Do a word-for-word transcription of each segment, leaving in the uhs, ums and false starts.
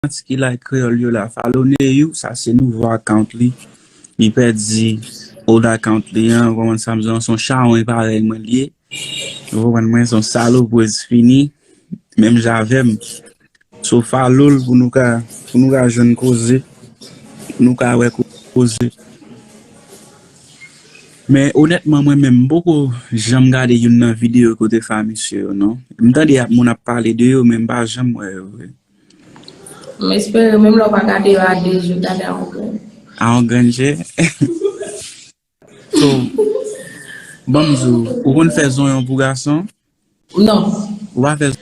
Fanatik Ilay Kreyòl yo la, follow Neyou, sa se nouvo account li. Li pèdi old account li an, ou konprann sa m di w, se yon chawony parèy mwen li ye. Ou konprann mwen, se yon salopwèz fini, menm jan avè m. So, follow l pou nou ka, pou nou ka jwenn koze, pou nou ka wè koze. Men, onètman, mwen menm, m poko janm gade youn nan videyo ke w te fè a misye yo, non. M tande ap, moun ap pale de yo, men m pa janm wè yo vre. M espere, menm lè w pa gade yo a de je, gade a yon grenn. A yon grenn je? So, ban m di w, ou konn fè zonyon pou gason? Non. Ou pa fè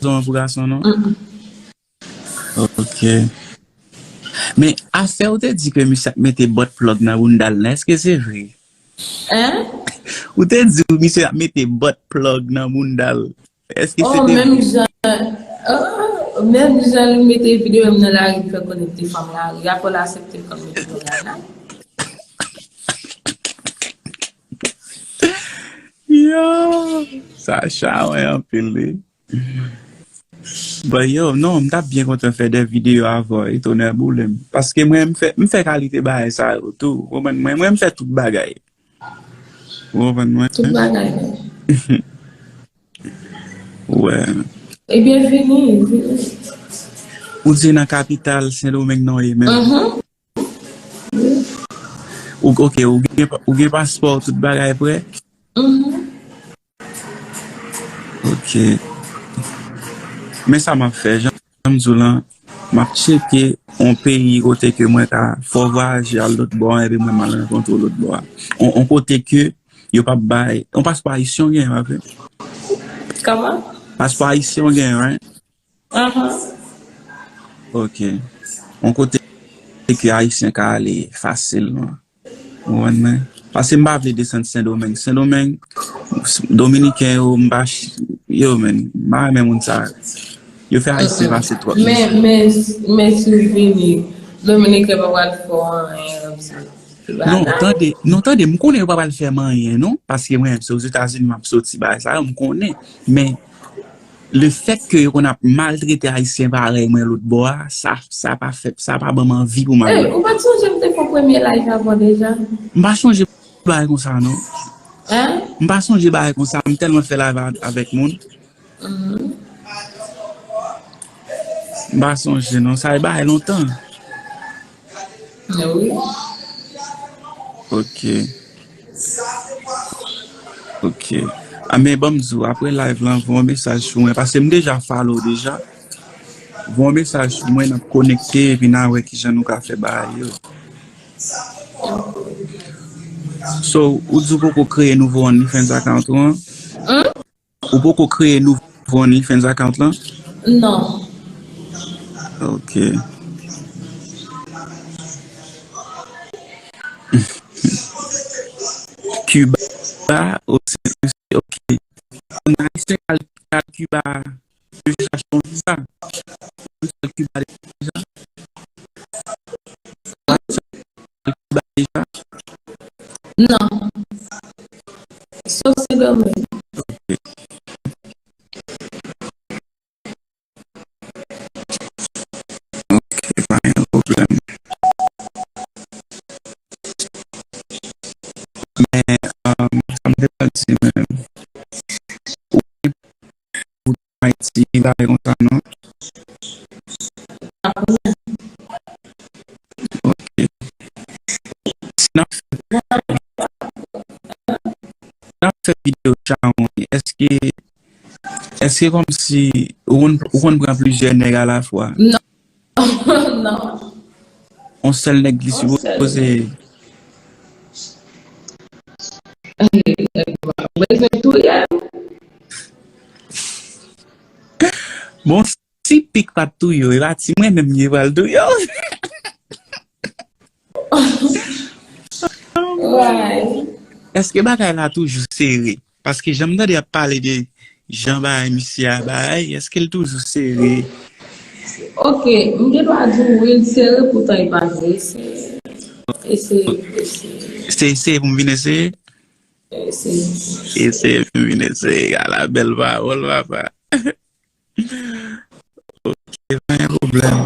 zonyon pou gason, non? Mm-mm. Ok. Men, afè ou te di ke misye ap mete butt plug nan bounda l la, èske se vre? Hein? Ou te di misye ap mete butt plug nan bounda l. Èske se Oh, te menm vre? Jan, oh, menm jan li mete videyo m nan lari, li fè konnen li te fanm lari. Apre l aksepte l kòm mete l nan lari. Yo, sa chawony anpil, wi. But yo, non, m t ap byen kontan fè de videyo avè w, e tonè boule m. Paske mwen, m fè, m fè kalite bagay sa yo tou. Ou konprann mwen? Mwen, m fè tout bagay. Ou konprann mwen? Tout bagay, non. Wè. Ebyen, vini, vini. Ou di nan kapital Sendomeng non ye menm? Mhm. Ou, ok, ou gen, ou gen paspò, tout bagay prè? Mhm. Ok. Men sa m ap fè, jan m di w lan, m ap tcheke yon peyi kote ke mwen ka fè w vwayaje al lòt bò a, epi mwen m al rankontre w lòt bò a. Yon, yon kote ke yo p ap bay, yon paspò ayisyen w genyen, pa vre? Kòman? Paspò ayisyen w genyen, right? Ahan. Ok. Yon kote ke ayisyen ka ale fasilman. Ou konprann mwen? Paske m pa vle desann Sendomeng. Sendomeng, Dominiken yo, m pa ch-, yo, men, m pa renmen moun sa yo. Yo fè ayisyen pase twòp mizè. Men, men, men si w vini, Dominiken pa pral fè w anyen, se, se pa Non, la. Tande, non, tande, m konnen yo pa pral fè m anyen, non. Paske mwen, se Ozetazini m ap soti, bagay sa yo, m konnen. Men, le fèt ke yo konn ap maltrete ayisyen parèy mwen lòt bò a, sa, sa pa fè, sa pa ban m anvi pou m al Ey, wè. Ou pa t sonje m te fè yon premye live avan deja? M pa sonje bagay konsa, non. Hein? M pa sonje bagay konsa, m tèlman fè live a-, avèk moun. Mhm. M pa sonje, non, sa e bagay lontan. Wi. Ok. Ok. A, men ban m di w, apre live lan, voye yon mesaj sou mwen, paske m deja follow deja. Voye yon mesaj sou mwen, n ap konekte, epi n a wè kijan nou ka fè bagay yo. So, ou di w poko kreye nouvo OnlyFans account ou an? Hmm? Ou poko kreye nouvo OnlyFans account lan? Non. Ok. Cuba, ok. Yon Ayisyen k al, k al Cuba, yo jis achte yon viza. Yon sèl Cuba deja. Cuba deja. Non. Sòf Sendomeng. Ok. Ok, pa gen pwoblèm. Men, um, sa m te pral di menm. Ou gen pou Ayiti, bagay konsa, non? Ok. Si n ap fè, si n ap fè videyo chawony, èske Èske kòmsi ou konn, ou konn pran plizyè nèg alafwa? Non. Non. Yon sèl nèg li sipoze. Ou bezwen touye m? Bon, si Pik pa t touye w, e pa ti mwen menm ki pral touye w. Èske bagay la toujou sere? Paske jan m tande y ap pale de jan bagay misye a bay, èske l toujou sere? Ok, m gen dwa di w wi, l sere, poutan e pa vre. Se, e se, e se. Se eseye pou m vin eseye? E se. Eseye pou m vin eseye, ala bèl pawòl, papa. Ok. pa gen pwoblèm.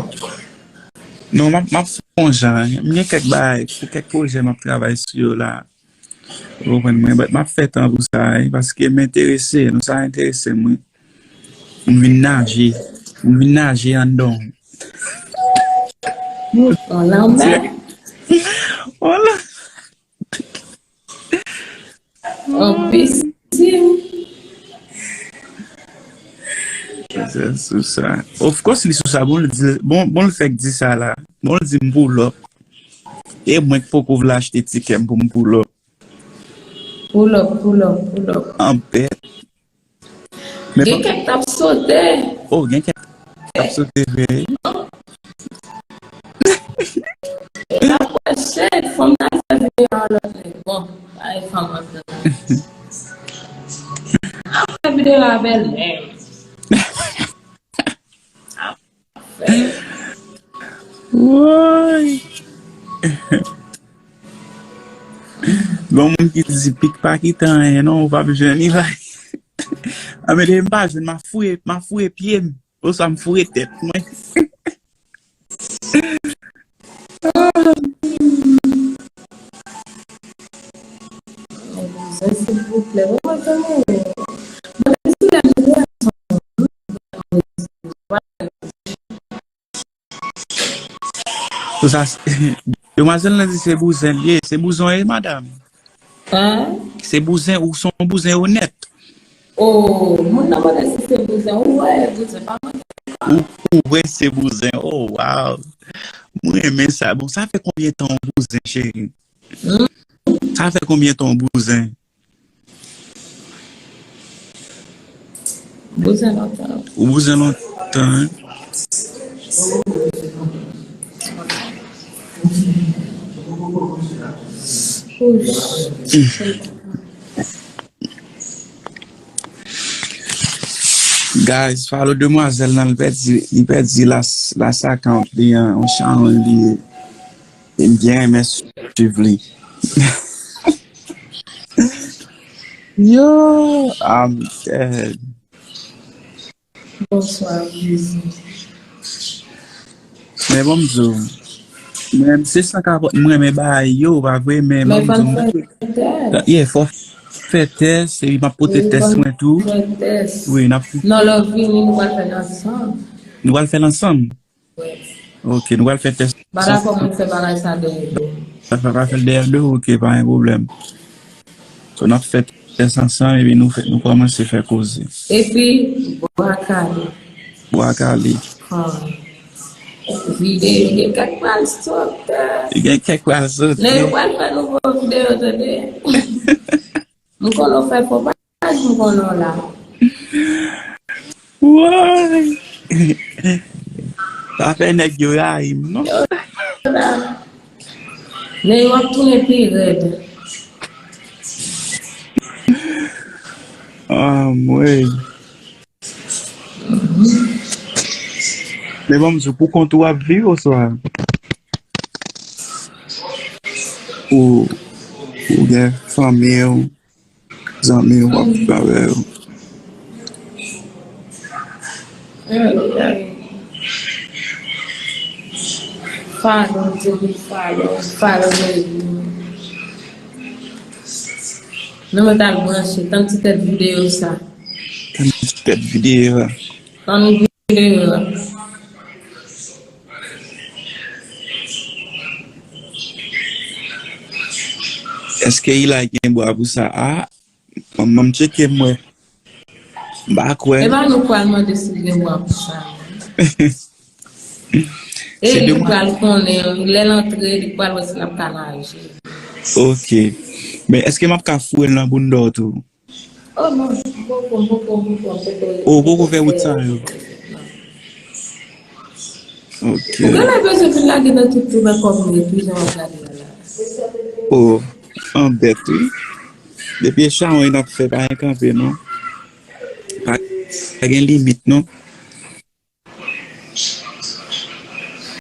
Non, m ap, m ap fè yon jan. M gen kèk bagay, kèk pwojè m ap travay sou yo la. Ou konprann mwen, but m ap fè tan pou sa, wi, paske m enterese, non, sa enterese m, wi. M vin naje, m vin naje anndan w. Yon lanmè. Wala. Yon pisin. Se sou sa. Of course, li sou sa. Bon, l di, bon, bon, l fèk di sa la. Bon, l di m pull up. E mwen k poko vle achte tikè m pou m pull up. Pull up, pull up, pull up. Anbèt. Men gen kèk t ap sote. Oh, gen kèk t ap sote vre. E la pwochen, fanm nan fè videyo a lòt nèg. Bon, pa e fanm antan. Ap fè videyo a bèlmè. Ap fè. Woy. Gon moun ki di pik pa kite anyen non, ou p ap jwenn li bay. Anben depi m pa jwenn, m a fouye, m a fouye pye m. Oswa m foure tèt mwen. Silvouplè, mwen pa tande. Mwen, silvouplè, mwen Pou sa, demwazèl nan di se bouzen l ye, se bouzen w ye, madanm. Hein? Se bouzen, ou se yon bouzen onèt. Oh, moun nan mande si se bouzen. Ou wè, bouzen pa mande. Ou, ou wè se bouzen. Oh, wow. Mwen renmen sa. Bon, sa fè konbyen tan w bouzen, cheri? Hmm? Sa fè konbyen tan w bouzen? Bouzen lontan. Ou bouzen lontan, wi. Guys, follow demwazèl nan, li pèdi, li pèdi las, las account li an, yon chawony li ye. E m byen renmen swiv li. Yo, I'm dead. Bonswa, Jezi. Men bon, m di w, mwen, se san kapòt, m renmen bagay yo, pa vre, men bon, m di w, yeah, fò fè tès, epi m ap pote tès mwen tou. Wi, n ap fè. Non, lè w vini, nou pral fè l ansanm. Nou pral fè l ansanm? Wi. Ok, nou pral fè tès. M pa dakò moun fè bagay sa dèyè do m. Sa fè pa fè l dèyè do w, ok, pa gen pwoblèm. So, n ap fè tès ansanm, epi nou fè, nou kòmanse fè koze. Epi, bwa kale. Bwa kale. Ah. Videyo, gen kèk pral sote. Gen kèk pral sote. Nèg yo pral fè nouvo videyo, tande. M konnen w fè fo pa. Sa m konnen w la. Woy! Sa fè nèg yo rayi m, non? Yo la. Men yo ap tounen pi rèd. Anmwey. Men bon, m di w, pou kont ou w ap viv oswa ou, ou gen fanmi w? Zanmi w ap viv avè yo. Ay, ay. Follow, Jimmy, follow, follow me. Nou mèt al branche, tann ti tèt videyo sa. Tann ti tèt videyo a. Tann videyo a. Èske Ilay gen bwa pou sa? A, ban m tcheke m wè. M pa kwè. E pa nou pral mande si l gen bwa pou sa, non. E li pral konnen, lè l antre, li pral wè si l ap ka naje. Ok. Men èske m ap ka foure l nan bounda w tou? Oh non, m poko, m poko, m poko, m poko. Oh, ou poko fè wout sa yo? Ok. Ou genlè bezwen vin lage nan tout tou nan kòm mwen, tou jan w ap gade a la. Oh, anbèt, wi. Depi e chawony n ap fè, pa gen kanpe, non. Pa, pa gen limit, non.